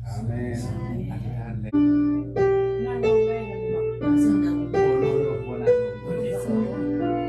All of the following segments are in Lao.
ອາເມນ. ອະທິຖານເລີຍ. ນັ່ງລົງເລີຍ ນັ່ງລົງ. ໂອ້ ໂອ້ ໂອ້ ບໍ່ນັ່ງລົງ.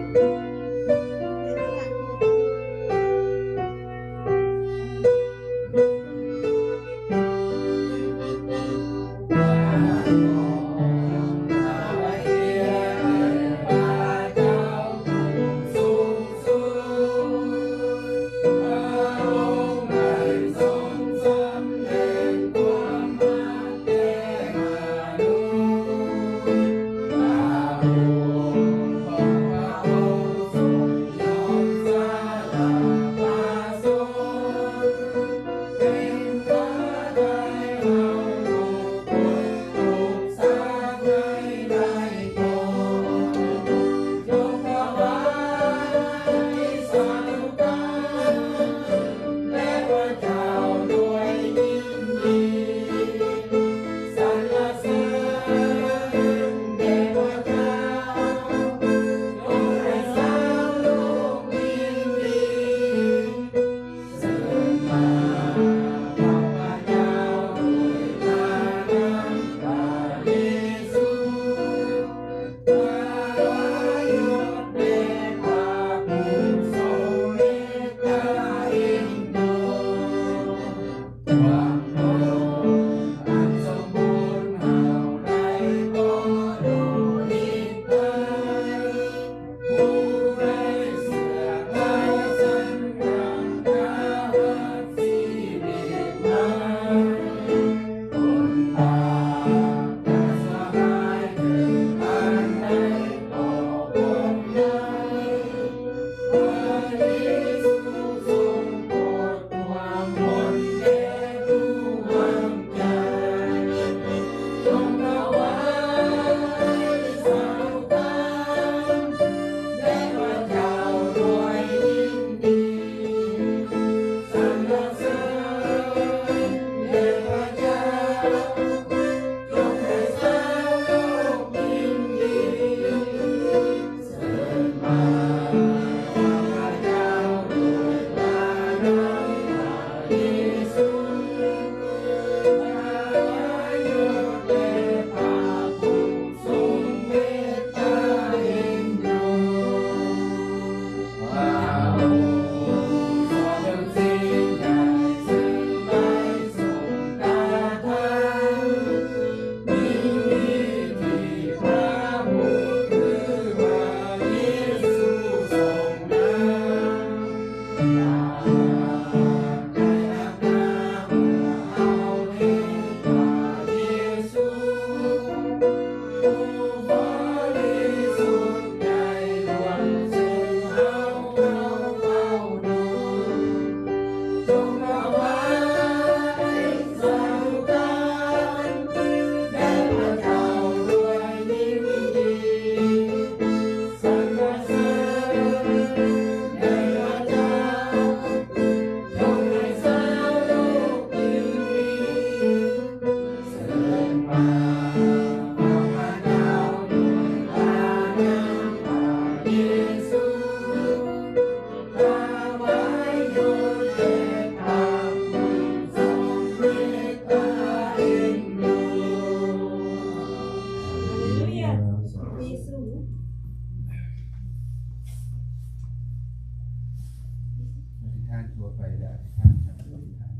ອະທິຖານທົ່ວໄປ ແລະ ອະທິຖານ ອະທິຖານ.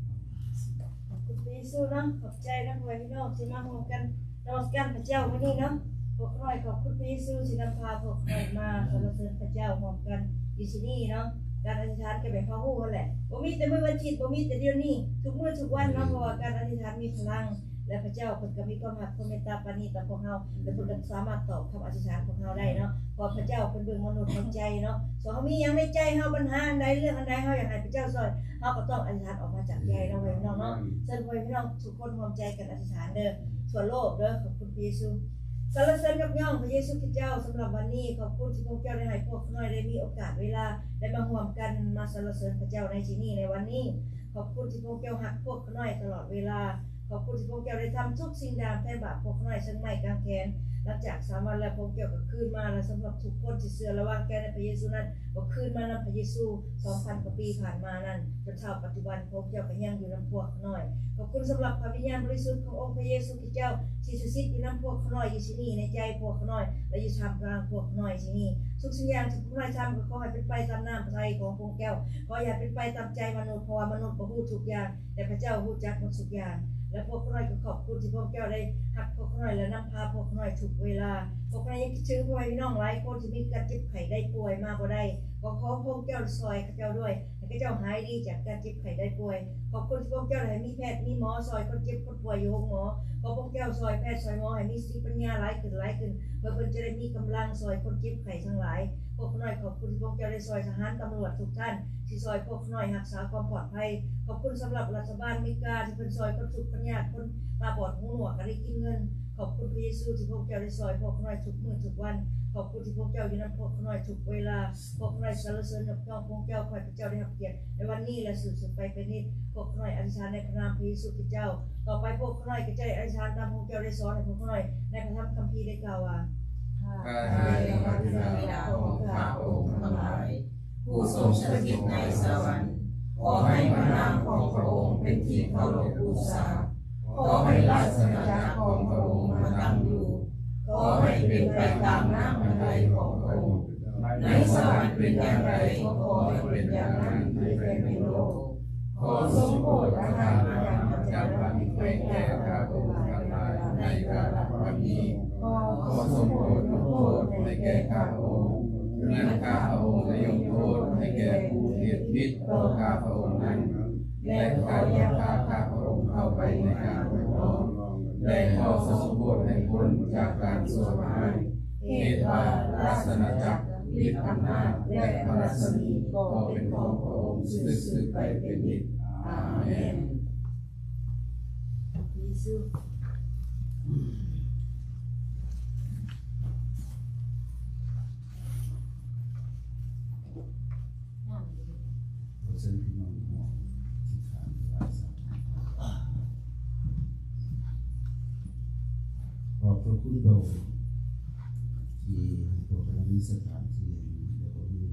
ຂອບຄຸນພະເຢຊູເນາະ, ຂອບໃຈນຳພໍ່ແມ່ພີ່ນ້ອງທີ່ມາຮ່ວມກັນນະມັດສະການພະເຈົ້າມື້ນີ້ເນາະ. ພວກຂ້ານ້ອຍຂອບຄຸນພະເຢຊູທີ່ນຳພາພວກຂ້ານ້ອຍມາສັນລະເສີນພະເຈົ້າຮ່ວມກັນຢູ່ທີ່ນີ້ເນາະ. ການອະທິຖານກໍແມ່ນເຮົາຮູ້ຫັ້ນແຫຼະ, ບໍ່ມີແຕ່ມື້ວັນທິດ, ບໍ່ມີແຕ່ດຽວນີ້, ທຸກມື້ທຸກວັນເນາະ, ເພາະວ່າການອະທິຖານມີພະລັງ ແລະ ພະເຈົ້າເພິ່ນກໍມີຄວາມຮັກຄວາມເມດຕາປານີຕໍ່ພວກເຮົາ ແລະ ເພິ່ນກໍສາມາດຕອບຄຳອະທິຖານພວກເຮົາໄດ້ເນາະ, ເພາະວ່າພະເຈົ້າເພິ່ນເບິ່ງມະນຸດຫົວໃຈເນາະ. ສ່ວນເຮົາມີຫຍັງໃນໃຈເຮົາ, ບັນຫາອັນໃດ, ເລື່ອງອັນໃດ ເຮົາຢາກໃຫ້ພະເຈົ້າຊ່ອຍ, ເຮົາກໍຕ້ອງອະທິຖານອອກມາຈາກໃຈເນາະ ພໍ່ແມ່ພີ່ນ້ອງເນາະ. ເຊີນພໍ່ແມ່ພີ່ນ້ອງທຸກຄົນຮ່ວມໃຈກັນອະທິຖານເດີ, ທົ່ວໂລກເດີ. ຂອບຄຸນພະເຢຊູ, ສັນລະເສີນຍົກຍ້ອງພະເຢຊູຄຣິດເຈົ້າ. ສຳລັບວັນນີ້ ຂອບຄຸນທີ່ພະອົງເຈົ້າໄດ້ໃຫ້ພວກຂ້ານ້ອຍໄດ້ມີໂອກາດເວລາ ໄດ້ມາຮ່ວມກັນມາສັນລະເສີນພະເຈົ້າໃນທີ່ນີ້ໃນວັນນີ້. ຂອບຄຸນທີ່ພະອົງເຈົ້າຮັກພວກຂ້ານ້ອຍຕະຫຼອດເວລາ. ຂອບຄຸນທີ່ພະອົງເຈົ້າໄດ້ທຳທຸກສິ່ງຢ່າງແທນບາບພວກຂ້ານ້ອຍ ເຊິ່ງໄມ້ກາງແຂນ. ຫຼັງຈາກສາມວັນແລ້ວ ພະອົງເຈົ້າກໍຄືນມາ ແລະ ສຳລັບທຸກຄົນທີ່ເຊື່ອ ແລະ ວາງໃຈໃນພະເຢຊູນັ້ນ ກໍຄືນມານຳພະເຢຊູ. ສອງພັນກວ່າປີຜ່ານມານັ້ນ ຈົນເທົ່າປັດຈຸບັນ ພະອົງເຈົ້າກໍຍັງຢູ່ນຳພວກຂ້ານ້ອຍ. ຂອບຄຸນສຳລັບພະວິນຍານບໍລິສຸດຂອງອົງພະເຢຊູຄຣິສເຈົ້າ ທີ່ສະຖິດຢູ່ນຳພວກຂ້ານ້ອຍຢູ່ທີ່ນີ້ ໃນໃຈພວກຂ້ານ້ອຍ ແລະ ຢູ່ທ່າມກາງພວກຂ້ານ້ອຍທີ່ນີ້. ທຸກສິ່ງຢ່າງທີ່ພວກຂ້ານ້ອຍທຳ ກໍຂໍໃຫ້ເປັນໄປຕາມນ້ຳພະໄທຂອງພະອົງເຈົ້າ. ຂໍຢ່າເປັນໄປຕາມໃຈມະນຸດ, ເພາະວ່າມະນຸດບໍ່ຮູ້ທຸກຢ່າງ, ແຕ່ພະເຈົ້າຮູ້ຈັກໝົດທຸກຢ່າງ. ແລະ ພວກຂ້ານ້ອຍກໍຂອບຄຸນທີ່ພະອົງເຈົ້າໄດ້ຮັກພວກຂ້ານ້ອຍ ແລະ ນຳພາພວກຂ້ານ້ອຍທຸກເວລາ. ພວກຂ້ານ້ອຍຍັງຄິດເຖິງພໍ່ແມ່ພີ່ນ້ອງຫຼາຍຄົນທີ່ມີການເຈັບໄຂ້ໄດ້ປ່ວຍມາບໍ່ໄດ້. ກໍຂໍພະອົງເຈົ້າຊ່ອຍເຂົາເຈົ້າດ້ວຍ ໃຫ້ເຂົາເຈົ້າຫາຍດີຈາກການເຈັບໄຂ້ໄດ້ປ່ວຍ. ຂອບຄຸນທີ່ພະອົງເຈົ້າໄດ້ໃຫ້ມີແພດ ມີໝໍຊ່ອຍຄົນເຈັບຄົນປ່ວຍຢູ່ໂຮງໝໍ. ຂໍພະອົງເຈົ້າຊ່ອຍແພດຊ່ອຍໝໍໃຫ້ມີສະຕິປັນຍາຫຼາຍຂຶ້ນ, ຫຼາຍຂຶ້ນ, ເພື່ອເພິ່ນຈະໄດ້ມີກຳລັງຊ່ອຍຄົນເຈັບໄຂ້ທັງຫຼາຍ. ພວກຂ້ານ້ອຍຂອບຄຸນທີ່ພະອົງເຈົ້າໄດ້ຊ່ອຍທະຫານຕຳຫຼວດທຸກທ່ານ ທີ່ຊ່ອຍພວກຂ້ານ້ອຍຮັກສາຄວາມປອດໄພ. ຂອບຄຸນສຳລັບລັດຖະບານອາເມລິກາ ທີ່ເພິ່ນຊ່ອຍຄົນທຸກຄົນຍາກ, ຄົນຕາບອດຫູໜວກກໍໄດ້ກິນເງິນ. ຂອບຄຸນພະເຢຊູທີ່ພະອົງເຈົ້າໄດ້ຊ່ອຍພວກຂ້ານ້ອຍທຸກມື້ທຸກວັນ. ຂອບຄຸນທີ່ພະອົງເຈົ້າຢູ່ນຳພວກຂ້ານ້ອຍທຸກເວລາ. ພວກຂ້ານ້ອຍສັນລະເສີນຍົກຍ້ອງພະອົງເຈົ້າ ຂໍໃຫ້ພະເຈົ້າໄດ້ຮັບກຽດໃນວັນນີ້ ແລະ ສືບໄປເປັນນິດ. ພວກຂ້ານ້ອຍອະທິຖານໃນພະນາມພະເຢຊູຄຣິສເຈົ້າ. ຕໍ່ໄປພວກຂ້ານ້ອຍກໍຈະໄດ້ອະທິຖານຕາມພະອົງເຈົ້າໄດ້ສອນໃຫ້ພວກຂ້ານ້ອຍໃນພະທຳຄຳພີໄດ້ກ່າວວ່າ ຂ້າແດ່ພະບິດາຂອງຂ້າພະອົງທັງຫຼາຍ ຜູ້ຊົງສະຖິດໃນສະຫວັນ, ຂໍໃຫ້ພະນາມຂອງພະອົງເປັນທີ່ເຄົາລົບບູຊາ. ຂໍໃຫ້ລາຊະອານາຈັກຂອງພະອົງມາຕັ້ງຢູ່. ຂໍໃຫ້ເປັນໄປຕາມນ້ຳພະໄທຂອງພະອົງ. ໃນສະຫວັນເປັນຢ່າງໃດ ກໍຂໍໃຫ້ເປັນຢ່າງນັ້ນໃນແຜ່ນດິນໂລກ. ຂໍຊົງໂປດປະທານອາຫານປະຈຳວັນໃຫ້ແກ່ຂ້າພະອົງທັງຫຼາຍໃນກາລະວັນນີ້. ຂໍຊົງໂປດຍົກໂທດໃຫ້ແກ່ຂ້າພະອົງ ເໝືອນຂ້າພະອົງໄດ້ຍົກໂທດໃຫ້ແກ່ຜູ້ເຮັດຜິດຕໍ່ຂ້າພະອົງນັ້ນ. ແລະ ຂໍຢ່າພາຂ້າພະອົງເຂົ້າໄປໃນການທົດລອງ, ແຕ່ຂໍຊົງໂປດໃຫ້ພົ້ນຈາກການຊົ່ວຮ້າຍ. ເຫດວ່າລາຊະອານາຈັກ, ລິດອຳນາດ ແລະ ພະລັດສະໝີກໍເປັນຂອງພະອົງສືບໄປເປັນນິດ. ອາເມນ. ຂໍເຊີນພີ່ນ້ອງຮ່ວມອະທິຖານຖວາຍສາທຸ. ຂອບພະຄຸນພະອົງທີ່ໃຫ້ພວກເຮົາມີສະຖານທີ່ແຫ່ງນີ້ ແລະ ກໍມີ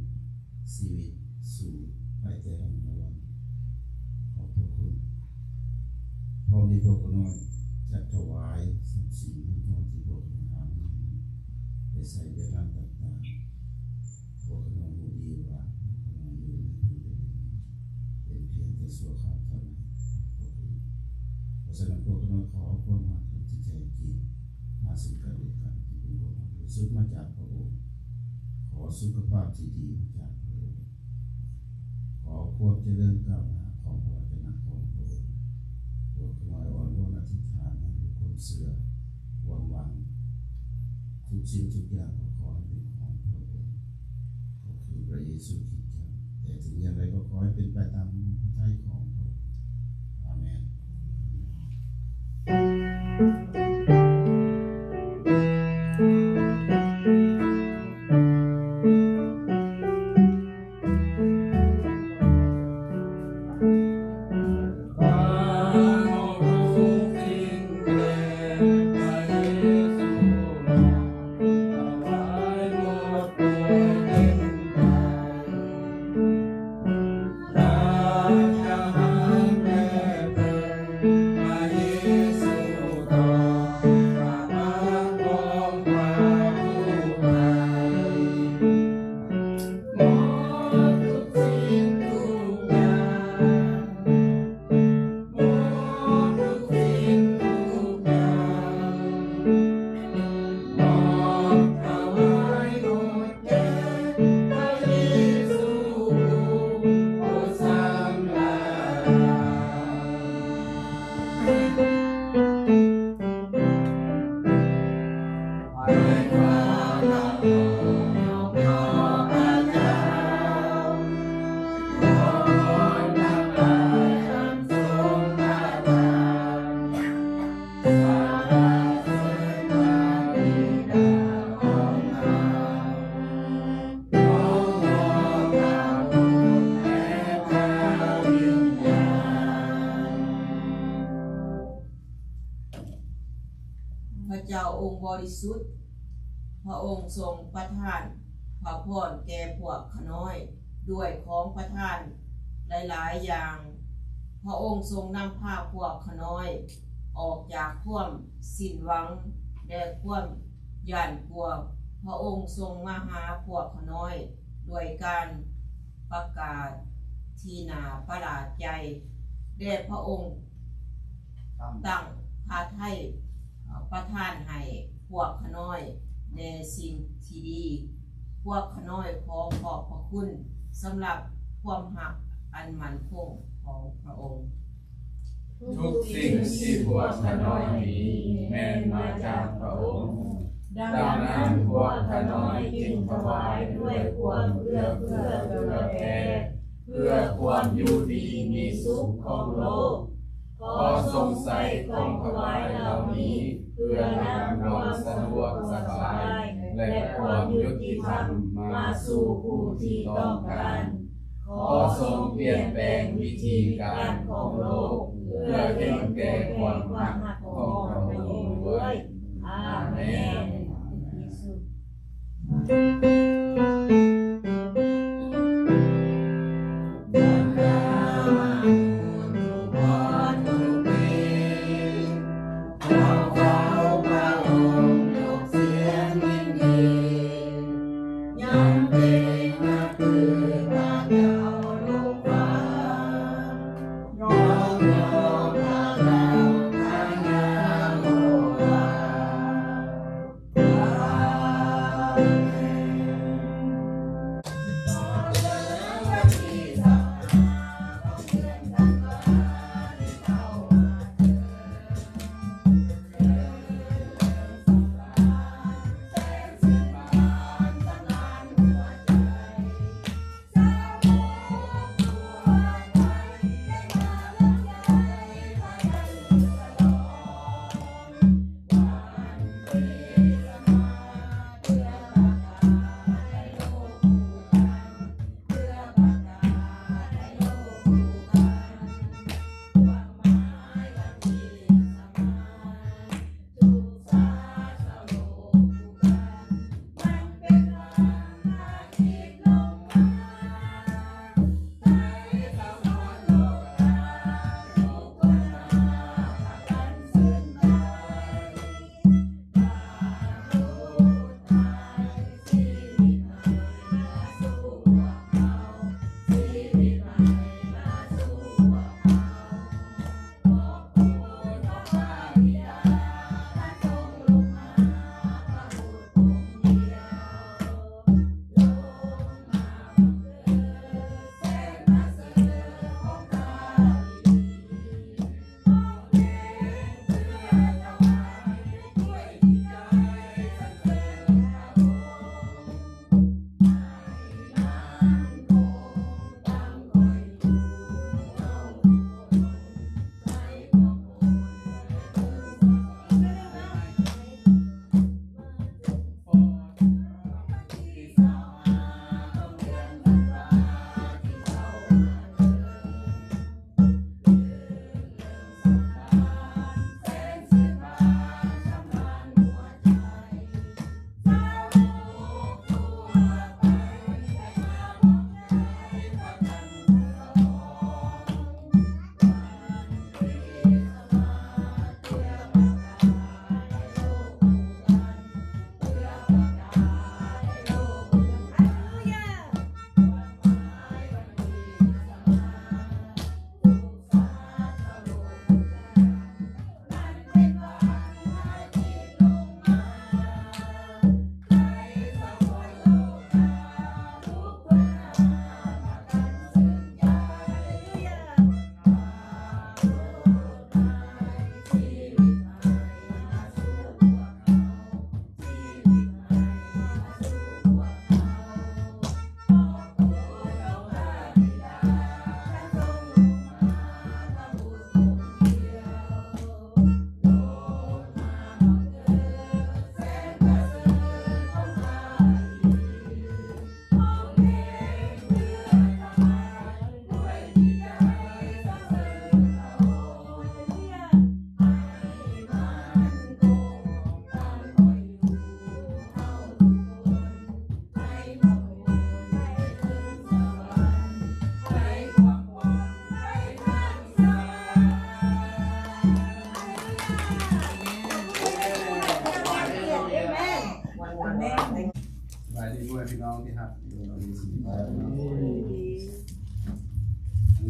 ຊີວິດສູ້ໄປແຕ່ລະມື້ລະວັນ. ຂອບພະຄຸນ. ພ້ອມນີ້ພວກຂ້ານ້ອຍຈະຖວາຍຊັບສິນເງິນທອງທີ່ພວກຂ້ານ້ອຍຫາມາໃຫ້ ໄປໃຊ້ວຽກງານຕ່າງໆ. ພວກຂ້ານ້ອຍຮູ້ດີວ່າພວກຂ້ານ້ອຍຢູ່ໃນພື້ນແຜ່ນດິນນີ້ເປັນພຽງແຕ່ຊົ່ວຄາວເທົ່ານັ້ນ. ຂອບພະຄຸນ. ເພາະສະນັ້ນ ພວກຂ້ານ້ອຍຂໍເອົາຄວາມຮັກອັນທີ່ແທ້ຈິງມາເຊິ່ງກັນແລະກັນ ທີ່ເປັນຄວາມຮັກທີ່ສຸດມາຈາກພະອົງ. ຂໍສຸຂະພາບທີ່ດີມາຈາກພະອົງ. ຂໍຄວາມຈະເລີນກ້າວໜ້າຂອງພະວະຈະນະຂອງພະອົງ. ພວກຂ້ານ້ອຍອ້ອນວອນອະທິຖານນຳຄວາມເຊື່ອ, ຄວາມຫວັງ, ທຸກສິ່ງທຸກຢ່າງກໍຂໍໃຫ້ເປັນຂອງພະອົງ, ກໍຄືພະເຢຊູຄຣິດເຈົ້າ. ແຕ່ເຖິງຢ່າງໃດກໍຂໍໃຫ້ເປັນໄປຕາມນ້ຳພະໄທຂອງພະອົງ. ອາເມນ. ອົງບໍລິສຸດ. ພະອົງຊົງປະທານພະພອນແກ່ພວກຂ້ານ້ອຍດ້ວຍຂອງປະທານຫຼາຍໆຢ່າງ. ພະອົງຊົງນຳພາພວກຂ້ານ້ອຍອອກຈາກຄວາມສິ້ນຫວັງ ແລະ ຄວາມຢ້ານກົວ. ພະອົງຊົງມາຫາພວກຂ້ານ້ອຍດ້ວຍການປະກາດທີ່ໜ້າປະຫຼາດໃຈ ແລະ ພະອົງຕັ້ງພະໄທປະທານໃຫ້ພວກຂ້ານ້ອຍແດ່ສິ່ງທີ່ດີ. ພວກຂ້ານ້ອຍຂໍຂອບພະຄຸນສຳລັບຄວາມຮັກອັນໝັ້ນຄົງຂອງພະອົງ. ທຸກສິ່ງທີ່ພວກຂ້ານ້ອຍມີແມ່ນມາຈາກພະອົງ. ດັ່ງນັ້ນພວກຂ້ານ້ອຍຈຶ່ງຖວາຍດ້ວຍຄວາມເອື້ອເຟື້ອເຜື່ອແຜ່ ເພື່ອຄວາມຢູ່ດີມີສຸກຂອງໂລກ. ຂໍຊົງໃຊ້ຂອງຖວາຍເຫຼົ່ານີ້ ເພື່ອນຳຄວາມສະດວກສະບາຍ ແລະ ຄວາມຍຸຕິທຳມາສູ່ຜູ້ທີ່ຕ້ອງການ. ຂໍຊົງປ່ຽນແປງວິທີການຂອງໂລກ ເພື່ອເຫັນແກ່ຄວາມຮັກຂອງພະອົງດ້ວຍ. ອາເມນ.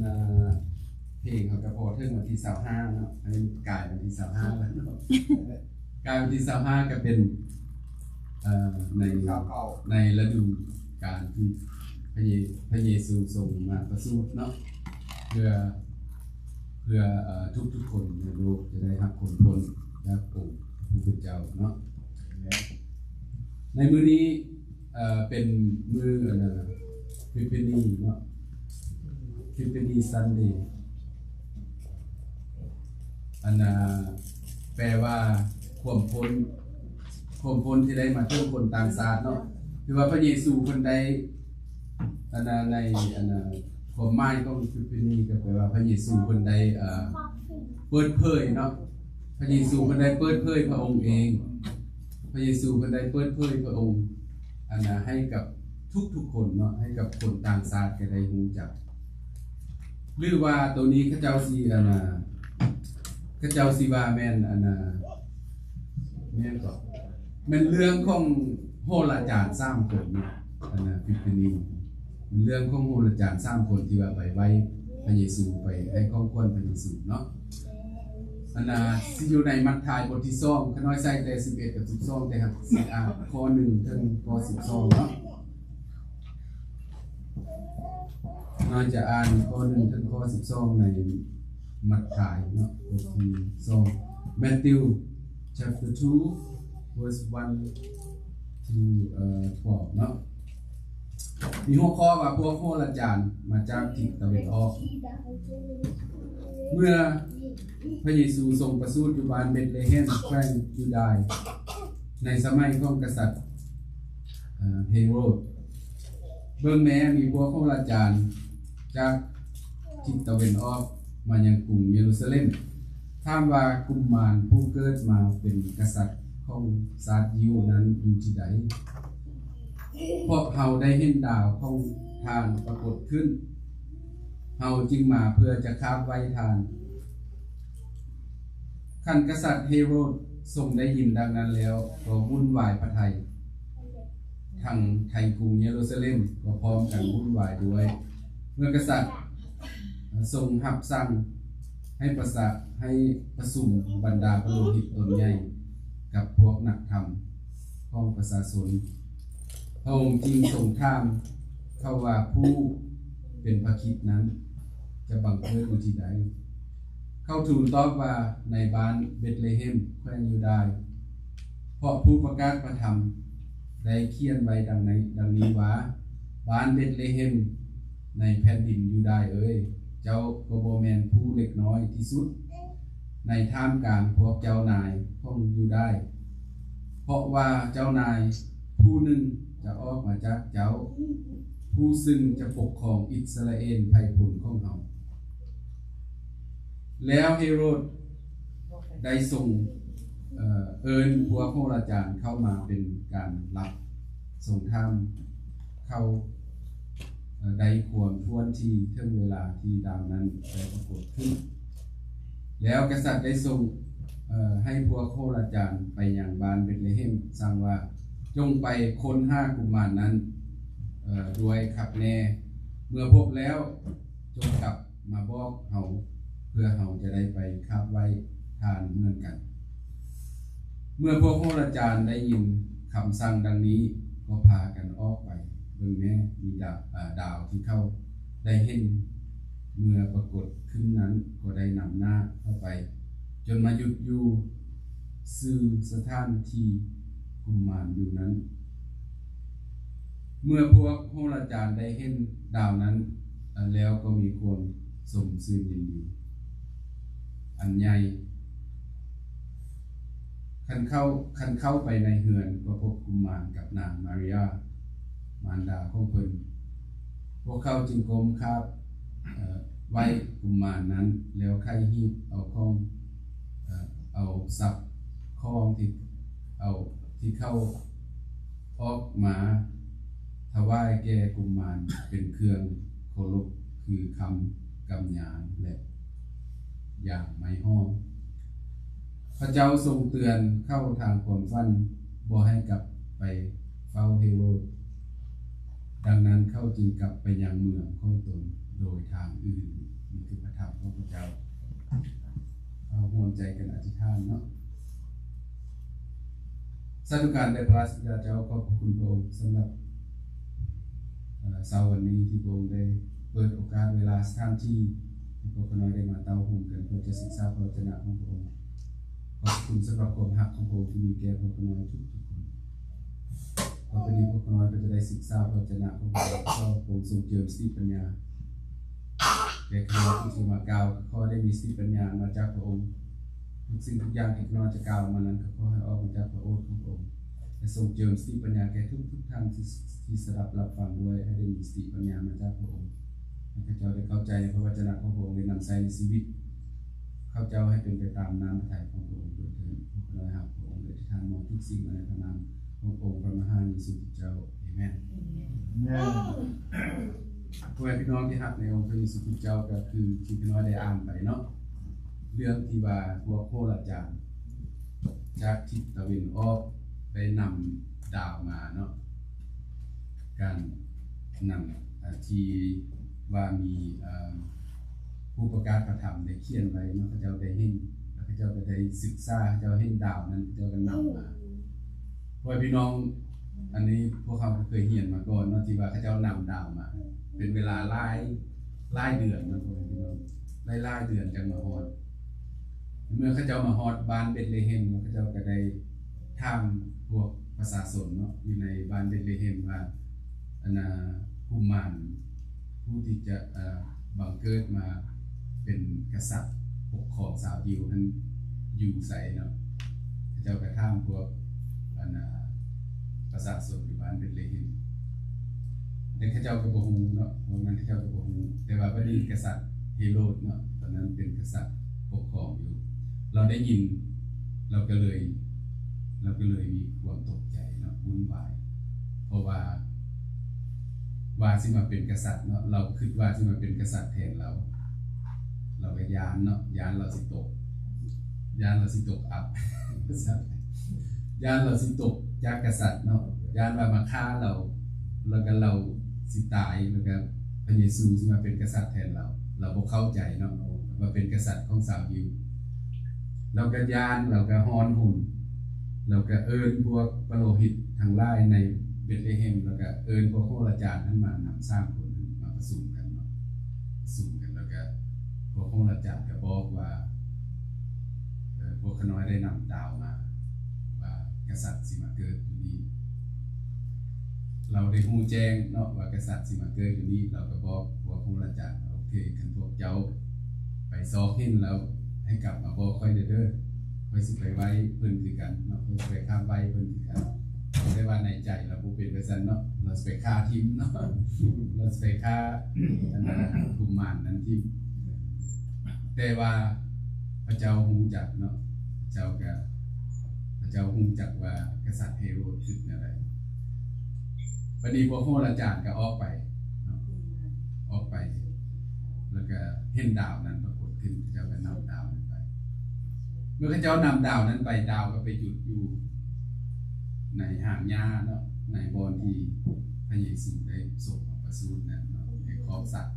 ເພງເຮົາກະພໍເຖິງວັນທີຊາວຫ້າເນາະ ອັນນີ້ກາຍວັນທີຊາວຫ້າແລ້ວເນາະ ກາຍວັນທີຊາວຫ້າກະເປັນ ເອີ ໃນ ໃນລະດູການທີ່ພະເຢ ພະເຢຊູຊົງມາປະສູດເນາະ ເພື່ອ ເພື່ອ ເອີ ທຸກໆຄົນໃນໂລກຈະໄດ້ຮັບຄວາມພົ້ນຈາກອົງພະຜູ້ເປັນເຈົ້າເນາະ. ໃນມື້ນີ້ ເອີ ເປັນມື້ ອັນນ່າ Epiphany ເນາະ Epiphany Sunday ອັນນ່າ ແປວ່າຄວາມພົ້ນ ຄວາມພົ້ນທີ່ໄດ້ມາເຖິງຄົນຕ່າງຊາດເນາະ ຄືວ່າພະເຢຊູເພິ່ນໄດ້ ອັນນ່າ ໃນ ອັນນ່າ ຄວາມໝາຍຂອງ Epiphany ກະແປວ່າພະເຢຊູເພິ່ນໄດ້ ເອີ ເປີດເຜີຍເນາະ ພະເຢຊູເພິ່ນໄດ້ເປີດເຜີຍພະອົງເອງ ພະເຢຊູເພິ່ນໄດ້ເປີດເຜີຍພະອົງ ອັນນ່າ ໃຫ້ກັບທຸກໆຄົນເນາະ ໃຫ້ກັບຄົນຕ່າງຊາດກະໄດ້ຮູ້ຈັກ ຫຼືວ່າໂຕນີ້ເຂົາເຈົ້າຊິ ອັນນ່າ ເຂົາເຈົ້າຊິວ່າແມ່ນ ອັນນ່າ ແມ່ນກໍ ແມ່ນເລື່ອງຂອງໂຫລາຈານສາມຄົນເນາະ ອັນນ່າ Epiphany ເປັນເລື່ອງຂອງໂຫລາຈານສາມຄົນທີ່ວ່າໄປໄຫວ້ພະເຢຊູ ໄປໃຫ້ຂອງຂວັນພະເຢຊູເນາະ ອັນນ່າ ຊິຢູ່ໃນມັດທາຍບົດທີສອງ ຂ້ານ້ອຍໃສ່ແຕ່ສິບເອັດກັບສິບສອງ ແຕ່ຫາກຊິອ່ານຂໍ້ໜຶ່ງເຖິງຂໍ້ສິບສອງເນາະ ນ້ອຍຈະອ່ານຂໍ້ໜຶ່ງເຖິງຂໍ້ສິບສອງ ໃນມັດທາຍເນາະ ບົດທີສອງ Matthew chapter two verse one to ເອີ twelve ເນາະ ມີຫົວຂໍ້ວ່າ ພວກໂຫລາຈານມາຈາກທິດຕາເວັນອອກ. ເມື່ອພະເຢຊູຊົງປະສູດຢູ່ບ້ານເບັດເລເຮັມ ແຂວງຢູດາຍ ໃນສະໄໝຂອງກະສັດ ເອີ ເຮໂຣດ ເບິ່ງແມ້ ມີພວກໂຫລາຈານຈາກທິດຕາເວັນອອກມາຍັງກຸງເຢຣູຊາເລັມ ຖາມວ່າ ກຸມມານຜູ້ເກີດມາເປັນກະສັດຂອງຊາດຢິວນັ້ນຢູ່ທີ່ໃດ? ເພາະເຮົາໄດ້ເຫັນດາວຂອງທ່ານປາກົດຂຶ້ນ ເຮົາຈຶ່ງມາເພື່ອຈະຄາບໄຫວ້ທ່ານ. ຄັນກະສັດເຮໂຣດຊົງໄດ້ຍິນດັ່ງນັ້ນແລ້ວ ກໍວຸ່ນວາຍພະໄທ, ທັງໄທກຸງເຢຣູຊາເລັມກໍພ້ອມກັນວຸ່ນວາຍດ້ວຍ. ເມື່ອກະສັດຊົງຮັບສັ່ງໃຫ້ປະຊາ, ໃຫ້ປະຊຸມບັນດາພະໂລຫິດຕົນໃຫຍ່ກັບພວກນັກທຳຂອງປະຊາຊົນ, ພະອົງຈຶ່ງຊົງຖາມເຂົາວ່າ ຜູ້ເປັນພະຄຣິດນັ້ນຈະບັງເກີດຢູ່ທີ່ໃດ? ເຂົາທູນຕອບວ່າ ໃນບ້ານເບັດເລເຮັມ ແຂວງຢູດາຍ, ເພາະຜູ້ປະກາດພະທຳໄດ້ຂຽນໄວ້ດັ່ງໃນ, ດັ່ງນີ້ວ່າ, ບ້ານເບັດເລເຮັມ ໃນແຜ່ນດິນຢູດາເອີຍ, ເຈົ້າກໍບໍ່ແມ່ນຜູ້ເລັກນ້ອຍທີ່ສຸດໃນທ່າມກາງພວກເຈົ້ານາຍຂອງຢູດາ, ເພາະວ່າເຈົ້ານາຍຜູ້ໜຶ່ງຈະອອກມາຈາກເຈົ້າ, ຜູ້ຊຶ່ງຈະປົກຄອງອິດສະຣາເອນໄພບຸນຂອງເຮົາ. ແລ້ວເຮໂຣດໄດ້ຊົງ ເອີ ເອີ້ນພວກໂຫລາຈານເຂົ້າມາເປັນການລັບ, ຊົງຖາມເຂົາ ເອີ ໄດ້ຄວາມຖ້ວນທີ່ເຖິງເວລາທີ່ດາວນັ້ນໄດ້ປາກົດຂຶ້ນ. ແລ້ວກະສັດໄດ້ຊົງ ເອີ ໃຫ້ພວກໂຫລາຈານໄປຍັງບ້ານເບັດເລເຮັມ, ສັ່ງວ່າ, ຈົ່ງໄປຄົ້ນຫາກຸມານນັ້ນ ເອີ ດ້ວຍຄັກແນ່. ເມື່ອພົບແລ້ວ, ຈົ່ງກັບ ມາບອກເຮົາ, ເພື່ອເຮົາຈະໄດ້ໄປຄາບໄຫວ້ທ່ານເໝືອນກັນ. ເມື່ອພວກໂຫລາຈານໄດ້ຍິນຄຳສັ່ງດັ່ງນີ້, ກໍພາກັນອອກໄປ. ເບິ່ງແມ້, ມີດາ, ອາ, ດາວທີ່ເຂົາໄດ້ເຫັນເມື່ອປາກົດຂຶ້ນນັ້ນ ກໍໄດ້ນຳໜ້າເຂົ້າໄປ, ຈົນມາຢຸດຢູ່ຊື່ສະຖານທີ່ກຸມມານຢູ່ນັ້ນ. ເມື່ອພວກໂຫລາຈານໄດ້ເຫັນດາວນັ້ນແລ້ວ ກໍມີຄວາມຊົມຊື່ນຍິນດີອັນໃຫຍ່. ຄັນເຂົ້າ, ຄັນເຂົ້າໄປໃນເຮືອນ, ກໍພົບກຸມມານກັບນາງມາເຣຍ ມານດາຂອງເພິ່ນ. ພວກເຂົາຈຶ່ງກົ້ມຄາບ ເອີ່ ໄຫວ້ກຸມມານນັ້ນ ແລ້ວໄຂຫີບເອົາຂອງ, ເອີ່ ເອົາສັບຂອງທີ່ເອົາ, ທີ່ເຂົາອອກມາຖວາຍແກ່ກຸມມານເປັນເຄື່ອງເຄົາລົບ ຄືຄຳກຳຍານ ແລະ ຢາງໄມ້ຫອມ. ພະເຈົ້າຊົງເຕືອນເຂົາທາງຄວາມຝັນ ບໍ່ໃຫ້ກັບໄປເຝົ້າເຮໂຣດ. ດັ່ງນັ້ນເຂົາຈຶ່ງກັບໄປຍັງເມືອງຂອງຕົນໂດຍທາງອື່ນ. ໃຈກັນອະທິຖານເນາະ. ສາທຸການແດ່ພະລາຊະບິດາເຈົ້າ, ຂອບພະຄຸນພະອົງສຳລັບ ເອີ ເຊົ້າວັນນີ້ທີ່ພະອົງໄດ້ເປີດໂອກາດເວລາສະຖານທີ່ໃຫ້ພວກຂ້ານ້ອຍໄດ້ມາເຕົ້າໂຮມກັນ ເພື່ອຈະສຶກສາພະວະຈະນະຂອງພະອົງ. ຂອບພະຄຸນສຳລັບຄວາມຮັກຂອງພະອົງທີ່ມີແກ່ພວກຂ້ານ້ອຍທຸກໆຄົນ. ຕໍ່ໄປນີ້ພວກຂ້ານ້ອຍກໍຈະໄດ້ສຶກສາພະວະຈະນະຂອງພະອົງ. ຂໍພະອົງຊົງເຈີມສະຕິປັນຍາແກ່ຂ້ານ້ອຍຜູ້ທີ່ມາກ່າວ, ຂໍໄດ້ມີສະຕິປັນຍາມາຈາກພະອົງ. ທຸກສິ່ງທຸກຢ່າງທີ່ຂ້ານ້ອຍຈະກ່າວມານັ້ນ ກໍຂໍໃຫ້ອອກມາຈາກພະໂອດຂອງພະອົງ ແລະ ຊົງເຈີມສະຕິປັນຍາແກ່ທຸກໆທ່ານທີ່ ທີ່ສະດັບຮັບຟັງດ້ວຍ, ໃຫ້ໄດ້ມີສະຕິປັນຍາມາຈາກພະອົງ. ໃຫ້ຂ້າເຈົ້າໄດ້ເຂົ້າໃຈໃນພະວະຈະນະຂອງພະອົງ ແລະ ນຳໃຊ້ໃນຊີວິດຂ້າເຈົ້າໃຫ້ເປັນໄປຕາມນ້ຳພະໄທຂອງພະອົງດ້ວຍເທີ້ນ. ພວກຂ້ານ້ອຍຮັກພະອົງ ແລະ ອະທິຖານມອງທຸກສິ່ງມາໃນພະນາມຂອງອົງພະມະຫາເຢຊູຄຣິສເຈົ້າ. ເອເມນ. ເອເມນ. ພໍ່ແມ່ພີ່ນ້ອງທີ່ຮັກໃນອົງພະເຢຊູຄຣິສເຈົ້າ, ກໍຄືທີ່ຂ້ານ້ອຍໄດ້ອ່ານໄປເນາະ, ເລື່ອງທີ່ວ່າພວກໂຫລາຈານຈາກທິດຕາເວັນອອກໄດ້ນຳດາວມາເນາະ, ການນຳ ອາ ທີ່ວ່າມີ ເອີ ຜູ້ປະກາດພະທຳໄດ້ຂຽນໄວ້ເນາະ, ເຂົາເຈົ້າໄດ້ເຫັນ ແລ້ວເຂົາເຈົ້າກໍໄດ້ສຶກສາ, ເຂົາເຈົ້າເຫັນດາວນັ້ນ ເຂົາເຈົ້າກໍນຳມາ. ພໍ່ແມ່ພີ່ນ້ອງ ອັນນີ້ພວກເຮົາກໍເຄີຍຮຽນມາກ່ອນເນາະ ທີ່ວ່າເຂົາເຈົ້ານຳດາວມາເປັນເວລາຫຼາຍ ຫຼາຍເດືອນເນາະ ພໍ່ແມ່ພີ່ນ້ອງ, ຫຼາຍໆເດືອນຈັ່ງມາຮອດ. ເມື່ອເຂົາເຈົ້າມາຮອດບ້ານເບັດເລເຮັມ ເຂົາເຈົ້າກໍໄດ້ຖາມພວກປະຊາຊົນເນາະ ຢູ່ໃນບ້ານເບັດເລເຮັມວ່າ ອັນນ່າ ກຸມານຜູ້ທີ່ຈະ ເອີ ບັງເກີດມາເປັນກະສັດປົກຄອງຊາວຢິວນັ້ນຢູ່ໃສເນາະ. ເຂົາເຈົ້າກໍຖາມພວກ ອັນນ່າ ປະຊາຊົນຢູ່ບ້ານເບັດເລເຮັມ ແຕ່ເຂົາເຈົ້າກໍບໍ່ຮູ້ເນາະ, ເພາະວ່າມັນເຂົາເຈົ້າກໍບໍ່ຮູ້. ແຕ່ວ່າບັດນີ້ກະສັດເຮໂຣດເນາະ ຕອນນັ້ນເປັນກະສັດປົກຄອງຢູ່, ລາວໄດ້ຍິນ ລາວກໍເລີຍ ລາວກໍເລີຍມີຄວາມຕົກໃຈເນາະ, ວຸ້ນວາຍ ເພາະວ່າ ວ່າຊິມາເປັນກະສັດເນາະ, ລາວຄິດວ່າຊິມາເປັນກະສັດແທນລາວ, ລາວກໍຢ້ານເນາະ, ຢ້ານລາວຊິຕົກ ຢ້ານລາວຊິຕົກອັບ ຢ້ານລາວຊິຕົກຈາກກະສັດເນາະ, ຢ້ານວ່າມາຂ້າລາວ ແລ້ວກໍລາວຊິຕາຍ, ແລ້ວກໍພະເຢຊູຊິມາເປັນກະສັດແທນລາວ. ລາວບໍ່ເຂົ້າໃຈເນາະ ວ່າເປັນກະສັດຂອງຊາວຢິວ. ລາວກໍຢ້ານ, ລາວກໍຮ້ອນຮົນ, ລາວກໍເອີ້ນພວກປະໂລຫິດທັງຫຼາຍໃນເບັດເລເຮັມ, ແລ້ວກໍເອີ້ນພວກໂຫລາຈານຫັ້ນມານຳສາມຄົນ ມາປະຊຸມກັນເນາະ, ປະຊຸມກັນ ແລ້ວກໍພວກໂຫລາຈານກໍບອກວ່າ ເອີ ພວກຂ້ານ້ອຍໄດ້ນຳດາວມາວ່າກະສັດຊິມາເກີດຢູ່ນີ້. ລາວໄດ້ຮູ້ແຈ້ງເນາະວ່າກະສັດຊິມາເກີດຢູ່ນີ້, ລາວກໍບອກພວກໂຫລາຈານວ່າ ໂອເຄ ຄັນພວກເຈົ້າໄປຊອກເຫັນແລ້ວ ໃຫ້ກັບມາບອກຂ້ອຍແດ່ເດີ, ຂ້ອຍຊິໄປໄຫວ້ເພິ່ນຄືກັນເນາະ, ຂ້ອຍຊິໄປຂາບໄຫວ້ເພິ່ນຄືກັນ. ແຕ່ວ່າໃນໃຈລາວບໍ່ເປັນວ່າຊັ້ນເນາະ, ລາວຊິໄປຂ້າຖິ້ມເນາະ, ລາວຊິໄປຂ້າ ອັນນັ້ນ ກຸມານນັ້ນຖິ້ມ. ແຕ່ວ່າພະເຈົ້າຮູ້ຈັກເນາະ, ພະເຈົ້າກະ ພະເຈົ້າຮູ້ຈັກວ່າກະສັດເຮໂຣດຄິດແນວໃດ. ບັດນີ້ພວກໂຫລາຈານກໍອອກໄປເນາະ, ອອກໄປ ແລ້ວກໍເຫັນດາວນັ້ນປາກົດຂຶ້ນ, ເຂົາເຈົ້າກໍນຳດາວນັ້ນໄປ. ເມື່ອເຂົາເຈົ້ານຳດາວນັ້ນໄປ, ດາວກໍໄປຢຸດຢູ່ໃນຫາງຫຍ້າເນາະ, ໃນບ່ອນທີ່ພະເຢຊູໄດ້ຊົງມາປະສູດນັ້ນເນາະ, ໃນຄອກສັດ.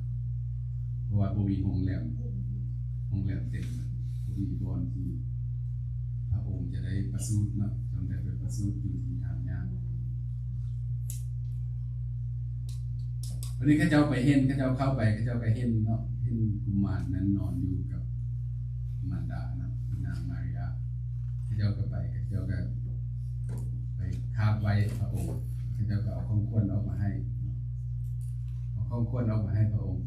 ເພາະວ່າບໍ່ມີໂຮງແຮມ, ໂຮງແຮມເຕັມ, ບໍ່ມີບ່ອນທີ່ພະອົງຈະໄດ້ປະສູດເນາະ, ຕ້ອງໄດ້ໄປປະສູດຢູ່ທີ່ຫາງຫຍ້າ. ບັດນີ້ເຂົາເຈົ້າໄປເຫັນ, ເຂົາເຈົ້າເຂົ້າໄປ, ເຂົາເຈົ້າກໍເຫັນເນາະ, ເຫັນກຸມານນັ້ນນອນຢູ່ກັບມານດາເນາະ, ນາງມາເຣຍ. ເຂົາເຈົ້າກໍໄປ, ເຂົາເຈົ້າກໍໄປຂາບໄຫວ້ພະອົງ, ເຂົາເຈົ້າກໍເອົາຂອງຂວັນອອກມາໃຫ້, ເອົາຂອງຂວັນອອກມາໃຫ້ພະອົງ,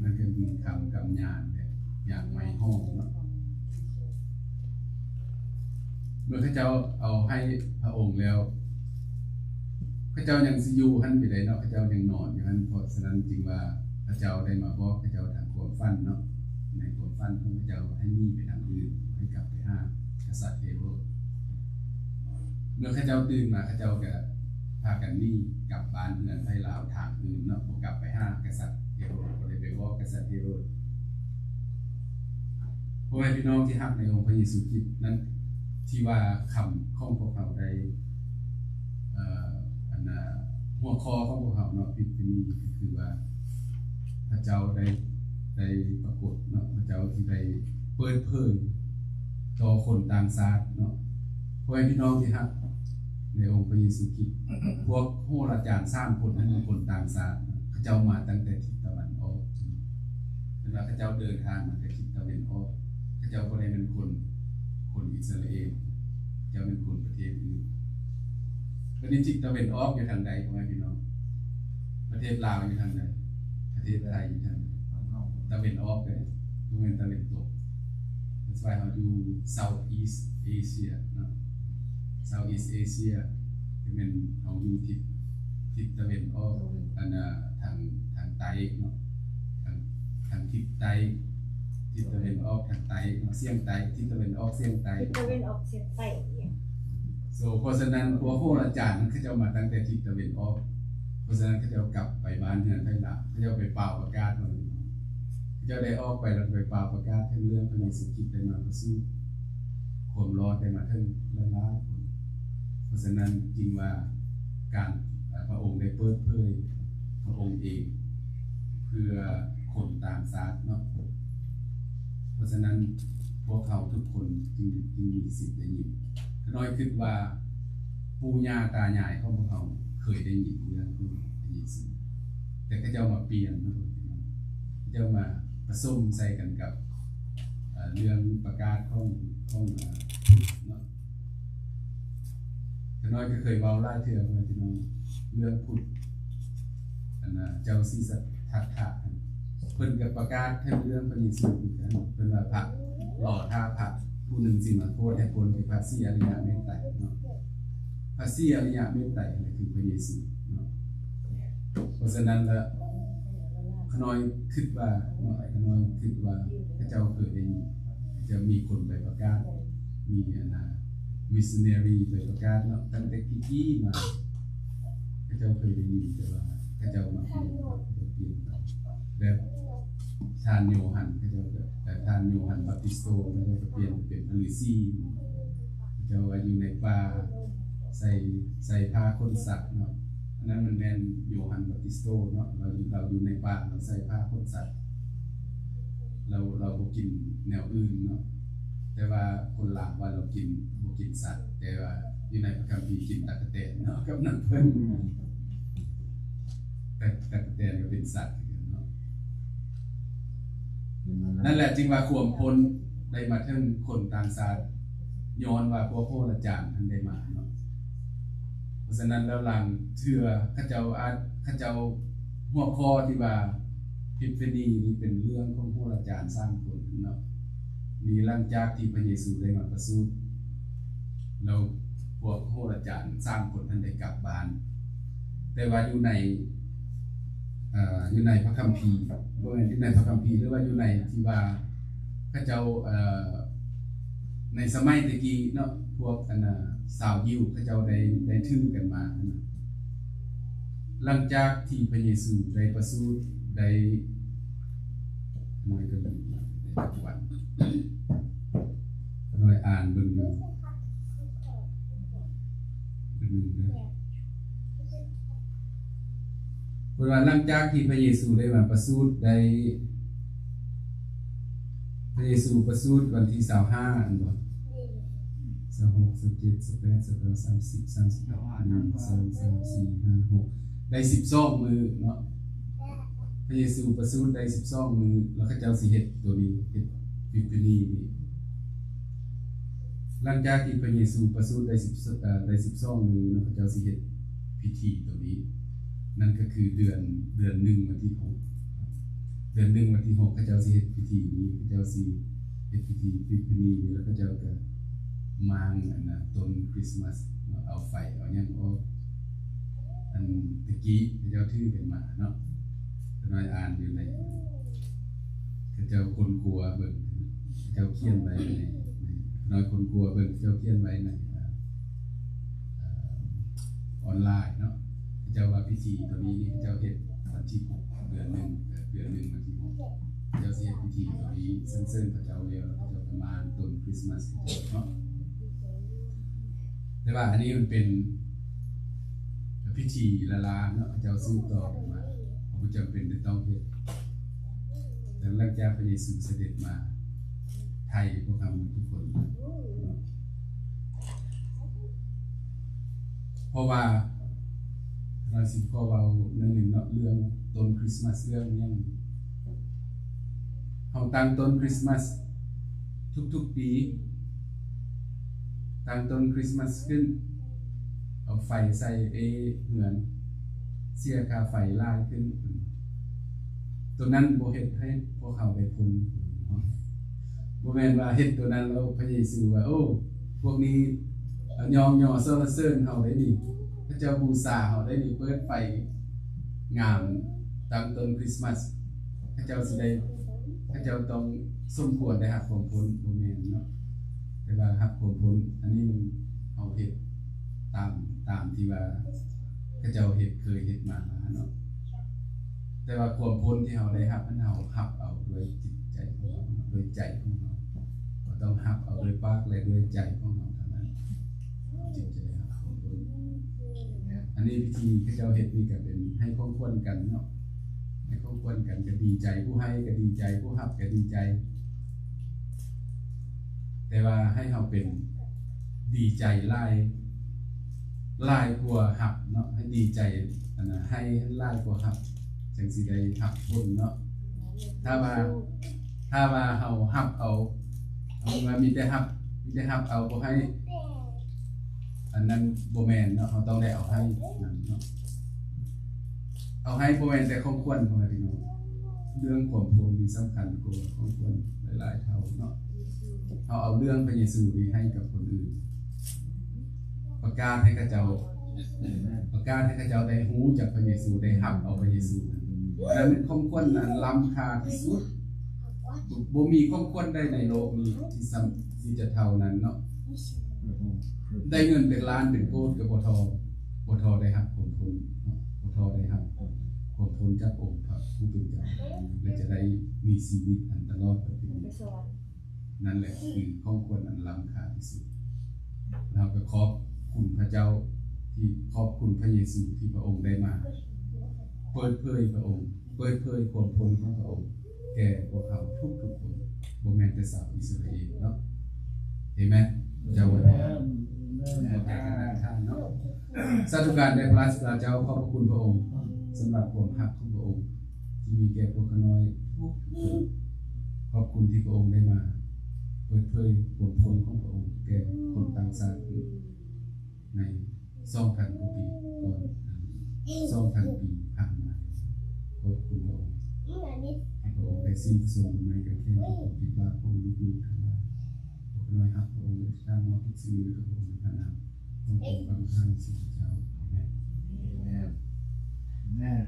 ມັນກໍມີຄຳກຳຍານ ແບບຢາງໄມ້ຫອມເນາະ. ເມື່ອເຂົາເຈົ້າເອົາໃຫ້ພະອົງແລ້ວ, ເຂົາເຈົ້າຍັງຊິຢູ່ຫັ້ນຢູ່ໃດເນາະ, ເຂົາເຈົ້າຍັງນອນຢູ່ຫັ້ນ. ເພາະສະນັ້ນຈຶ່ງວ່າພະເຈົ້າໄດ້ມາບອກເຂົາເຈົ້າທາງຄວາມຝັນເນາະ, ໃນຄວາມຝັນຂອງເຂົາເຈົ້າໃຫ້ໜີໄປທາງອື່ນ, ໃຫ້ກັບໄປຫາກະສັດເຮໂຣດ. ເມື່ອເຂົາເຈົ້າຕື່ນມາ, ເຂົາເຈົ້າກໍພາກັນໜີກັບບ້ານເຮືອນໃຜລາວທາງອື່ນເນາະ, ບໍ່ກັບໄປຫາກະສັດເຮໂຣດ, ບໍ່ໄດ້ໄປບອກກະສັດເຮໂຣດ. ພໍ່ແມ່ພີ່ນ້ອງທີ່ຮັກໃນອົງພະເຢຊູຄຣິດນັ້ນ, ທີ່ວ່າຄຳຂອງພວກເຮົາໄດ້ ເອີ ອັນນ່າ ຫົວຂໍ້ຂອງພວກເຮົາເນາະ ພິດນີ້ກໍຄືວ່າ ພະເຈົ້າໄດ້ ໄດ້ປາກົດເນາະ, ພະເຈົ້າທີ່ໄດ້ເປີດເຜີຍ ຕໍ່ຄົນຕ່າງຊາດເນາະ. ພໍ່ແມ່ພີ່ນ້ອງທີ່ຮັກໃນອົງພະເຢຊູຄຣິດ, ພວກໂຫລາຈານສາມຄົນນັ້ນເປັນຄົນຕ່າງຊາດ, ເຂົາເຈົ້າມາຕັ້ງແຕ່ທິດຕາເວັນອອກ, ເພິ່ນວ່າເຂົາເຈົ້າເດີນທາງມາແຕ່ທິດຕາເວັນອອກ, ເຂົາເຈົ້າບໍ່ໄດ້ແມ່ນຄົນ ຄົນອິດສະຣາເອນ, ເຂົາເຈົ້າແມ່ນຄົນປະເທດອື່ນ. ບັດນີ້ທິດຕາເວັນອອກຢູ່ທາງໃດ ພໍ່ແມ່ພີ່ນ້ອງ? ປະເທດລາວຢູ່ທາງໃດ? ປະເທດໄທຢູ່ທາງໃດ? ຕາເວັນອອກເດ້, ບໍ່ແມ່ນຕາເວັນຕົກ. That's why ເຮົາຢູ່ Southeast Asia ເນາະ, Southeast Asia ກໍແມ່ນເຮົາຢູ່ທິດ ທິດຕາເວັນອອກ, ອັນນ່າ ທາງ ທາງໃຕ້ເນາະ, ທາງ ທາງທິດໃຕ້ ທິດຕາເວັນອອກທາງໃຕ້ເນາະ, ສ່ຽງໃຕ້ ທິດຕາເວັນອອກສ່ຽງໃຕ້ ທິດຕາເວັນອອກສ່ຽງໃຕ້. So ເພາະສະນັ້ນ ພວກໂຫລາຈານນັ້ນ ເຂົາເຈົ້າມາຕັ້ງແຕ່ທິດຕາເວັນອອກ, ເພາະສະນັ້ນ ເຂົາເຈົ້າກັບໄປບ້ານເຮືອນໄປລາວ, ເຂົາເຈົ້າໄປປ່າວປະກາດວ່າ ເຂົາເຈົ້າໄດ້ອອກໄປ ແລ້ວໄປປ່າວປະກາດເຖິງເລື່ອງພະເຢຊູຄຣິດໄດ້ມາປະສູນຄວາມລອດໄດ້ມາເຖິງຫຼາຍໆຄົນ. ເພາະສະນັ້ນຈຶ່ງວ່າ ການ ເອີ ພະອົງໄດ້ເປີດເຜີຍພະອົງເອງ ເພື່ອຄົນຕ່າງຊາດເນາະ. ເພາະສະນັ້ນ ພວກເຮົາທຸກຄົນຈຶ່ງ ຈຶ່ງມີສິດໄດ້ຍິນ. ຂ້ານ້ອຍຄິດວ່າ ປູ່ຍ່າຕາຍາຍຂອງພວກເຮົາເຄີຍໄດ້ຍິນເລື່ອງຂອງພະເຢຊູ, ແຕ່ເຂົາເຈົ້າມາປ່ຽນເນາະ, ເຂົາເຈົ້າມາປະສົມໃສ່ກັນກັບ ເອີ ເລື່ອງປະກາດຂອງ ຂອງ ເອີ ພຸດເນາະ. ຂ້ານ້ອຍກໍເຄີຍເວົ້າຫຼາຍເທື່ອ ເພື່ອນພີ່ນ້ອງ ເລື່ອງພຸດ ອັນນ່າ ເຈົ້າສີສັດຖະ ເພິ່ນກໍປະກາດເຖິງເລື່ອງພະເຢຊູຄືກັນ, ເພິ່ນວ່າພະ ລໍຖ້າພະຜູ້ໜຶ່ງຊິມາໂທດໃຫ້ພົ້ນ ຄືພະສີອະລິຍະເມດໄຕເນາະ. ພະສີອະລິຍະເມດໄຕນັ້ນຄືພະເຢຊູເນາະ. ເພາະສະນັ້ນລະ ຂ້ານ້ອຍຄິດວ່າເນາະ, ຂ້ານ້ອຍຄິດວ່າເຂົາເຈົ້າເຄີຍໄດ້ຍິນ ຈະມີຄົນໄປປະກາດ, ມີອັນນ່າ ມິສຊິນາຣີໄປປະກາດເນາະ, ຕັ້ງແຕ່ກີ້ໆມາ ເຂົາເຈົ້າເຄີຍໄດ້ຍິນ, ແຕ່ວ່າເຂົາເຈົ້າມາປ່ຽນ ເຂົາເຈົ້າປ່ຽນໄປ. ແບບທ່ານໂຍຮັນ ເຂົາເຈົ້າກໍ ແບບທ່ານໂຍຮັນບາບຕິສໂຕ ເຂົາເຈົ້າກໍປ່ຽນໄປເປັນພະລືສີ, ເຂົາເຈົ້າວ່າຢູ່ໃນປ່າ ໃສ່ ໃສ່ຜ້າຂົນສັດເນາະ. ອັນນັ້ນມັນແມ່ນໂຍຮັນບາບຕິສໂຕເນາະ, ລາວ ລາວຢູ່ໃນປ່າ ລາວໃສ່ຜ້າຂົນສັດ, ລາວ ລາວບໍ່ກິນແນວອື່ນເນາະ. ແຕ່ວ່າຄົນລາວວ່າລາວກິນ ບໍ່ກິນສັດ, ແຕ່ວ່າຢູ່ໃນພະຄຳພີກິນຕັກກະແຕນເນາະ ກັບນ້ຳເຜິ້ງ. ແຕ່ຕັກກະແຕນກໍເປັນສັດຄືກັນເນາະ. ນັ້ນແຫຼະຈຶ່ງວ່າຄວາມພົ້ນໄດ້ມາເຖິງຄົນຕ່າງຊາດ ຍ້ອນວ່າພວກໂຫລາຈານຫັ້ນໄດ້ມາເນາະ. ເພາະສະນັ້ນແລ້ວ ລາງເທື່ອເຂົາເຈົ້າອາດ ເຂົາເຈົ້າ ຫົວຂໍ້ທີ່ວ່າ Epiphany ນີ້ເປັນເລື່ອງຂອງໂຫລາຈານສາມຄົນເນາະ, ມີຫຼັງຈາກທີ່ພະເຢຊູໄດ້ມາປະສູດ ແລ້ວພວກໂຫລາຈານສາມຄົນຫັ້ນໄດ້ກັບບ້ານ. ແຕ່ວ່າຢູ່ໃນ ເອີ ຢູ່ໃນພະຄຳພີ ບໍ່ແມ່ນຢູ່ໃນພະຄຳພີ ຫຼືວ່າຢູ່ໃນທີ່ວ່າເຂົາເຈົ້າ ເອີ ໃນສະໄໝແຕ່ກີ້ເນາະ ພວກອັນນ່າ ຊາວຢິວເຂົາເຈົ້າໄດ້ ໄດ້ຖືກັນມາຫັ້ນນະ. ຫຼັງຈາກທີ່ພະເຢຊູໄດ້ປະສູດ ໄດ້ ໜ້ອຍກໍລືມ ໄດ້ຈັກວັນ ໜ້ອຍອ່ານເບິ່ງຢູ່ ເບິ່ງເດີ. ເພິ່ນວ່າຫຼັງຈາກທີ່ພະເຢຊູໄດ້ມາປະສູດ ໄດ້ ພະເຢຊູປະສູດວັນທີຊາວຫ້າ ແມ່ນບໍ່? ຊາວຫົກ ຊາວເຈັດ ຊາວແປດ ຊາວເກົ້າ ສາມສິບ ສາມສິບເອັດ ໜຶ່ງ ສອງ ສາມ ສີ່ ຫ້າ ຫົກ ໄດ້ສິບສອງມື້ເນາະ. ພະເຢຊູປະສູດໄດ້ສິບສອງມື້ ແລ້ວເຂົາເຈົ້າຊິເຮັດໂຕນີ້ ເຮັດ Epiphany ນີ້. ຫຼັງຈາກທີ່ພະເຢຊູປະສູດໄດ້ສິບ ເອີ ໄດ້ສິບສອງມື້ເນາະ ເຂົາເຈົ້າຊິເຮັດພິທີໂຕນີ້. ນັ້ນກໍຄືເດືອນ ເດືອນໜຶ່ງວັນທີຫົກ ເດືອນໜຶ່ງວັນທີຫົກ ເຂົາເຈົ້າຊິເຮັດພິທີນີ້ ເຂົາເຈົ້າຊິເຮັດພິທີ Epiphany ນີ້ ແລ້ວເຂົາເຈົ້າກໍມ້າງອັນນ່າ ຕົ້ນຄຣິສມາສເນາະ ເອົາໄຟເອົາຫຍັງອອກ. ອັນຕະກີ້ເຂົາເຈົ້າຖືກັນມາເນາະ, ຂ້ານ້ອຍອ່ານຢູ່ໃນ ເຂົາເຈົ້າຄົ້ນຄວ້າເບິ່ງ ເຂົາເຈົ້າຂຽນໄວ້ໃນ ໃນ ຂ້ານ້ອຍຄົ້ນຄວ້າເບິ່ງ ເຂົາເຈົ້າຂຽນໄວ້ໃນ ເອີ ອອນລາຍເນາະ. ເຂົາເຈົ້າວ່າພິທີໂຕນີ້ນີ້ ເຂົາເຈົ້າເຮັດວັນທີຫົກ ເດືອນໜຶ່ງ ເດືອນໜຶ່ງວັນທີຫົກ ເຂົາເຈົ້າຊິເຮັດພິທີໂຕນີ້ສັນເສີນພະເຈົ້າແລ້ວ ແລ້ວເຂົາເຈົ້າກໍມ້າງຕົ້ນຄຣິສມາສເນາະ. ແຕ່ວ່າອັນນີ້ມັນເປັນພິທີລ້າໆເນາະ ເຂົາເຈົ້າສືບຕໍ່ກັນມາ ເຮົາບໍ່ຈຳເປັນຈະຕ້ອງເຮັດ. ແຕ່ຫຼັງຈາກພະເຢຊູສະເດັດມາ ໄທພວກເຮົາທຸກຄົນເນາະ ເພາະວ່າເຮົາຊິຂໍເວົ້າໜ້ອຍໜຶ່ງເນາະ ເລື່ອງຕົ້ນຄຣິສມາສ ເລື່ອງຫຍັງ ເຮົາຕັ້ງຕົ້ນຄຣິສມາສທຸກໆປີ ຕັ້ງຕົ້ນຄຣິສມາສຂຶ້ນ ເອົາໄຟໃສ່ເອເຮືອນ ເສຍຄ່າໄຟຫຼາຍຂຶ້ນ ໂຕນັ້ນບໍ່ເຮັດໃຫ້ພວກເຮົາໄດ້ຜົນເນາະ ບໍ່ແມ່ນວ່າເຮັດໂຕນັ້ນແລ້ວພະເຢຊູວ່າ ໂອ້ ພວກນີ້ຍ້ອງຍໍສັນລະເສີນເຮົາໄດ໋ນີ້ ເຂົາເຈົ້າບູຊາເຮົາໄດ໋ນີ້ ເປີດໄຟງາມຕັ້ງຕົ້ນຄຣິສມາສ ເຂົາເຈົ້າຊິໄດ້ ເຂົາເຈົ້າຕ້ອງສົມຄວນໄດ້ຮັບຄວາມພົ້ນ ບໍ່ແມ່ນເນາະ ແຕ່ວ່າຮັບຄວາມພົ້ນ ອັນນີ້ມັນເຮົາເຮັດຕາມ ຕາມທີ່ວ່າເຂົາເຈົ້າເຮັດ ເຄີຍເຮັດມາເນາະ ແຕ່ວ່າຄວາມພົ້ນທີ່ເຮົາໄດ້ຮັບນັ້ນ ເຮົາຮັບເອົາດ້ວຍຈິດໃຈຂອງເຮົາເນາະ ດ້ວຍໃຈຂອງເຮົາ ເຮົາຕ້ອງຮັບເອົາດ້ວຍປາກ ແລະ ດ້ວຍໃຈຂອງເຮົາເທົ່ານັ້ນ ເຮົາຈຶ່ງຈະໄດ້ຮັບຄວາມພົ້ນ. ອັນນີ້ວິທີເຂົາເຈົ້າເຮັດນີ້ກໍເປັນໃຫ້ຂອງຂວັນກັນເນາະ ໃຫ້ຂອງຂວັນກັນກໍດີໃຈ ຜູ້ໃຫ້ກໍດີໃຈ ຜູ້ຮັບກໍດີໃຈ ແຕ່ວ່າໃຫ້ເຮົາເປັນດີໃຈຫຼາຍ ຫຼາຍກວ່າຮັບເນາະ ໃຫ້ດີໃຈ ອັນນ່າ ໃຫ້ຫຼາຍກວ່າຮັບ ຈັ່ງຊິໄດ້ຮັບຜົນເນາະ ຖ້າວ່າ ຖ້າວ່າເຮົາຮັບເອົາ ເຮົາວ່າມີແຕ່ຮັບ ມີແຕ່ຮັບເອົາ ບໍ່ໃຫ້ ອັນນັ້ນບໍ່ແມ່ນເນາະ ເຮົາຕ້ອງໄດ້ເອົາໃຫ້ນຳເນາະ ເອົາໃຫ້ບໍ່ແມ່ນແຕ່ຂອງຂວັນ ພໍ່ແມ່ພີ່ນ້ອງ ເລື່ອງຄວາມພົ້ນນີ້ສຳຄັນກວ່າຂອງຂວັນຫຼາຍໆເທົ່າເນາະ ເຮົາເອົາເລື່ອງພະເຢຊູນີ້ໃຫ້ກັບຄົນອື່ນ ປະກາດໃຫ້ເຂົາເຈົ້າ ປະກາດໃຫ້ເຂົາເຈົ້າໄດ້ຮູ້ຈັກພະເຢຊູ ໄດ້ຮັບເອົາພະເຢຊູ ອັນນັ້ນແມ່ນຂອງຂວັນອັນລ້ຳຄ່າທີ່ສຸດ ບໍ່ມີຂອງຂວັນໃດໃນໂລກນີ້ທີ່ສ່ຳ ທີ່ຈະເທົ່ານັ້ນເນາະ ໄດ້ເງິນເປັນລ້ານເປັນໂກດກໍບໍ່ທໍ່ ບໍ່ທໍ່ໄດ້ຮັບຄວາມພົ້ນເນາະ ບໍ່ທໍ່ໄດ້ຮັບຄວາມພົ້ນຈາກອົງພະຜູ້ເປັນເຈົ້າ ແລະ ຈະໄດ້ມີຊີວິດອັນຕະຫຼອດໄປເປັນນິດ ນັ້ນແຫຼະຄືຂອງຂວັນອັນລ້ຳຄ່າທີ່ສຸດ. ເຮົາກໍຂອບຄຸນພະເຈົ້າ ທີ່ ຂອບຄຸນພະເຢຊູທີ່ພະອົງໄດ້ມາເປີດເຜີຍພະອົງ ເປີດເຜີຍຄວາມພົ້ນຂອງພະອົງແກ່ພວກເຮົາທຸກໆຄົນ ບໍ່ແມ່ນແຕ່ຊາວອິດສະຣາເອນເນາະ. ເອເມນ. ເຈົ້າອວຍພອນ. ເຈົ້າອວຍພອນເນາະ. ສາທຸການແດ່ພະລາຊະບິດາເຈົ້າ, ຂອບພະຄຸນພະອົງສຳລັບຄວາມຮັກຂອງພະອົງ ທີ່ມີແກ່ພວກຂ້ານ້ອຍທຸກໆຄົນ. ຂອບຄຸນທີ່ພະອົງໄດ້ມາເປີດເຜີຍຄວາມພົ້ນຂອງພະອົງແກ່ຄົນຕ່າງຊາດໃນສອງພັນກວ່າປີກ່ອນ, ສອງພັນປີຜ່ານມາ. ຂອບຄຸນພະອົງທີ່ພະອົງໄດ້ສິ້ນພະຊົນບົນໄມ້ກາງເຂນເພື່ອຄວາມຜິດບາບຂອງລູກໆທັງຫຼາຍ. ພວກຂ້ານ້ອຍຮັກພະອົງ ແລະ ອະທິຖານມອບທຸກສິ່ງນີ້ກັບພະອົງໃນພະນາມ ຂອງອົງພະປະທານເຈົ້າ. ອາເມນ. ອາເມນ.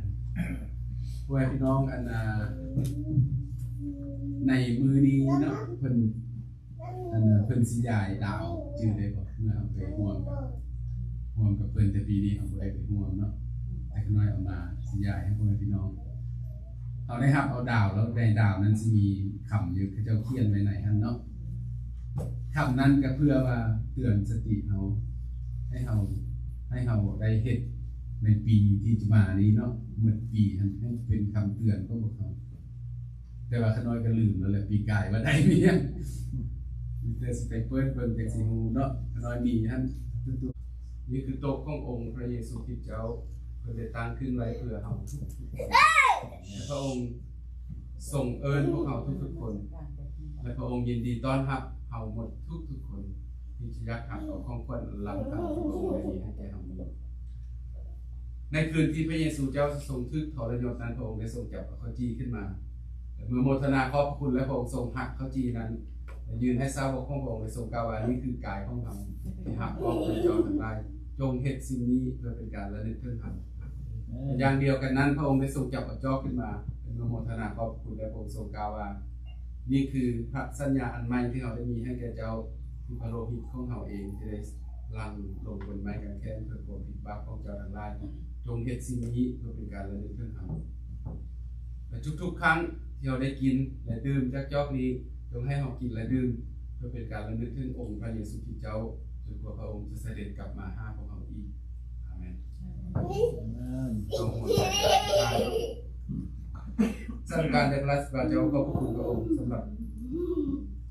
ພໍ່ແມ່ພີ່ນ້ອງ, ອັນນ່າ ໃນມື້ນີ້ເນາະ ເພິ່ນ ອັນນ່າ ເພິ່ນຊິຍ້າຍດາວ ຈື່ໄດ້ບໍ່? ເມື່ອເຮົາໄປຮ່ວມກັນ ຮ່ວມກັບເພິ່ນ, ແຕ່ປີນີ້ເຮົາບໍ່ໄດ້ໄປຮ່ວມເນາະ, ແຕ່ຂ້ານ້ອຍເອົາມາຊິຍ້າຍໃຫ້ພໍ່ແມ່ພີ່ນ້ອງ. ເຮົາໄດ້ຮັບເອົາດາວ ແລ້ວໃນດາວນັ້ນຊິມີຄຳຢູ່ ເຂົາເຈົ້າຂຽນໄວ້ໃນຫັ້ນເນາະ. ຄຳນັ້ນກໍເພື່ອວ່າເຕືອນສະຕິເຮົາ ໃຫ້ເຮົາ ໃຫ້ເຮົາໄດ້ເຮັດໃນປີທີ່ຈະມານີ້ເນາະ, ໝົດປີຫັ້ນໃຫ້ເປັນຄຳເຕືອນຂອງພວກເຮົາ. ແຕ່ວ່າຂ້ານ້ອຍກໍລືມແລ້ວແຫຼະ ປີກາຍວ່າໄດ້ມີຫຍັງ, ມີແຕ່ຊິໄປເປີດເບິ່ງຈັ່ງຊິຮູ້ເນາະ. ຂ້ານ້ອຍມີຫັ້ນ ນີ້ຄືໂຕະຂອງອົງພະເຢຊູຄຣິດເຈົ້າ, ເພິ່ນໄດ້ຕັ້ງຂຶ້ນໄວ້ເພື່ອເຮົາທຸກໆຄົນ. ແລະ ພະອົງຊົງເອີ້ນພວກເຮົາທຸກໆຄົນ ແລະ ພະອົງຍິນດີຕ້ອນຮັບເຮົາໝົດທຸກໆຄົນ ທີ່ຈະຢາກຮັບເອົາຂອງຂວັນອັນລ້ຳຄ່າທີ່ພະອົງໄດ້ມີໃຫ້ແກ່ເຮົານີ້. ໃນຄືນທີ່ພະເຢຊູເຈົ້າຊົງຖືກທໍລະຍົດນັ້ນ, ພະອົງໄດ້ຊົງຈັບເອົາເຂົ້າຈີ່ຂຶ້ນມາ ແລະ ເມື່ອໂມທະນາຂອບພະຄຸນແລ້ວ, ພະອົງຊົງຫັກເຂົ້າຈີ່ນັ້ນ ແລະ ຍື່ນໃຫ້ຊາວກຂອງພະອົງໄດ້ຊົງກ່າວວ່າ, ນີ້ຄືກາຍຂອງເຮົາທີ່ຫັກອອກໃຫ້ເຈົ້າທັງຫຼາຍ, ຈົ່ງເຮັດສິ່ງນີ້ເພື່ອເປັນການລະນຶກເຖິງເຮົາ. ຢ່າງດຽວກັນນັ້ນ, ພະອົງໄດ້ຊົງຈັບເອົາຈອກຂຶ້ນມາ, ແລະ ເມື່ອໂມທະນາຂອບພະຄຸນແລ້ວ, ພະອົງຊົງກ່າວວ່າ, ນີ້ຄືພະສັນຍາອັນໃໝ່ທີ່ເຮົາໄດ້ມີໃຫ້ແກ່ເຈົ້າ, ຄືພະໂລຫິດຂອງເຮົາເອງທີ່ໄດ້ຫຼັ່ງລົງບົນໄມ້ກາງແຂນເພື່ອຄວາມຜິດບາບຂອງເຈົ້າທັງຫຼາຍ. ຈົ່ງເຮັດສິ່ງນີ້ເພື່ອເປັນການລະນຶກເຖິງເຮົາ. ແລະ ທຸກໆຄັ້ງທີ່ເຮົາໄດ້ກິນ ແລະ ດື່ມຈາກຈອກນີ້, ຈົ່ງໃຫ້ເຮົາກິນ ແລະ ດື່ມ ເພື່ອເປັນການລະນຶກເຖິງອົງພະເຢຊູຄຣິດເຈົ້າ, ຈົນກວ່າພະອົງຈະສະເດັດກັບມາຫາພວກເຮົາອີກ. ອາເມນ. ອາເມນ. ສາທຸການແດ່ພະລາຊະບິດາເຈົ້າ, ຂອບພະຄຸນພະອົງສຳລັບ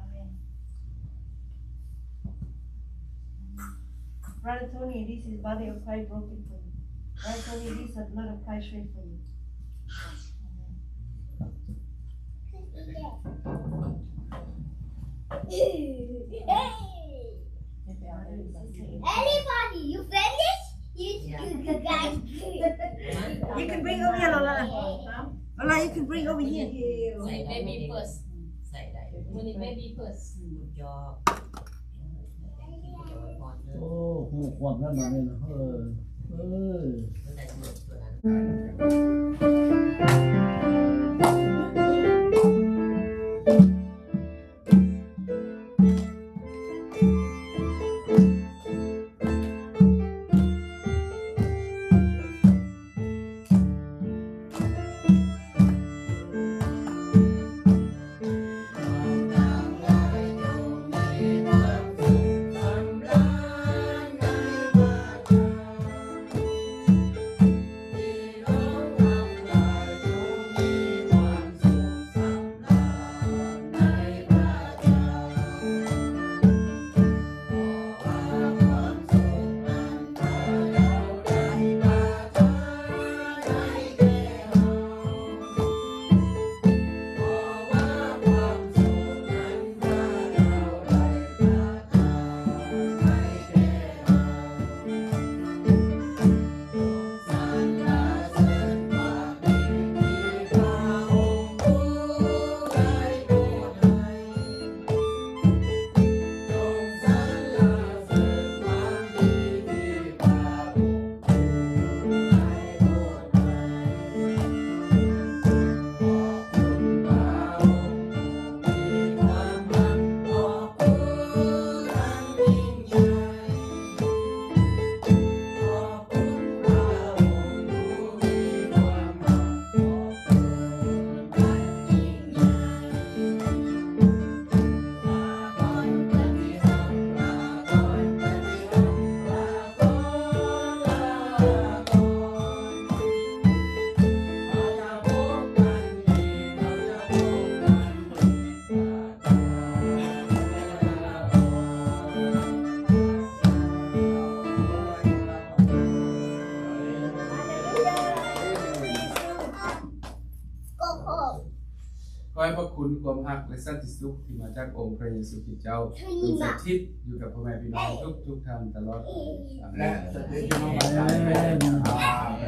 Amen. Brother Tony, this is body of Christ broken for you. Brother Tony, this is the blood of Christ shed for you. Amen. Anybody, you finish? You, you, you guys. You can bring over here, Lola. Lola, you can bring over here. Baby first. When the baby first. Good job. ໂອ້ ຮູ້ຄວາມນັ້ນມານີ້ນະ ເອີ ເອີ. Go home. ຂໍໃຫ້ພະຄຸນ ຄວາມຮັກ ແລະ ສັນຕິສຸກທີ່ມາຈາກອົງພະເຢຊູຄຣິດເຈົ້າ ຈົ່ງສະຖິດຢູ່ກັບພໍ່ແມ່ພີ່ນ້ອງທຸກໆທ່ານຕະຫຼອດການ. ແລະ ສະຖິດຢູ່ນຳກັນ.